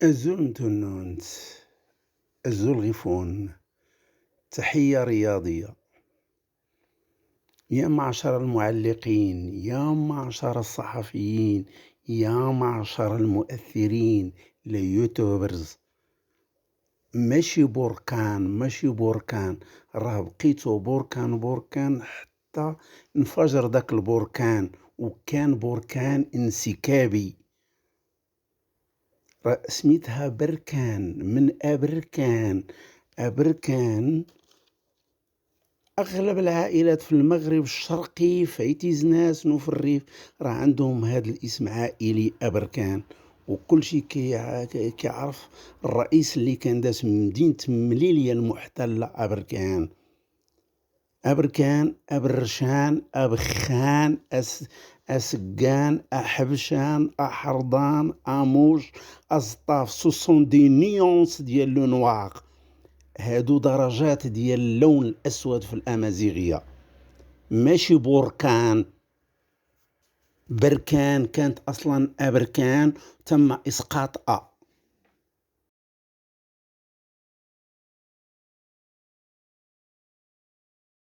أزول نتونونت، أزول غيفون، تحية رياضية. يا معشر المعلقين، يا معشر الصحفيين، يا معشر المؤثرين، les youtubeurs، ماشي بركان، ماشي بركان، راه بقيتو بركان بركان حتى انفجر ذاك البركان، وكان بركان انسكابي. راه سميتها بركان من أبركان. أبركان أغلب العائلات في المغرب الشرقي في تيزناس وفي الريف راه عندهم هذا الاسم عائلي أبركان، وكل شيء كيعرف الرئيس اللي كان داز من مدينة مليلية المحتلة أبركان. أبركان، أبرشان، أبخان، أسقان، أحبشان، أحرضان، أموش، أزطاف، ce sont des nuances ديال le noir. هادو درجات ديال اللون الأسود في الأمازيغية، ماشي بركان. بركان كانت أصلا أبركان، تم إسقاط أ.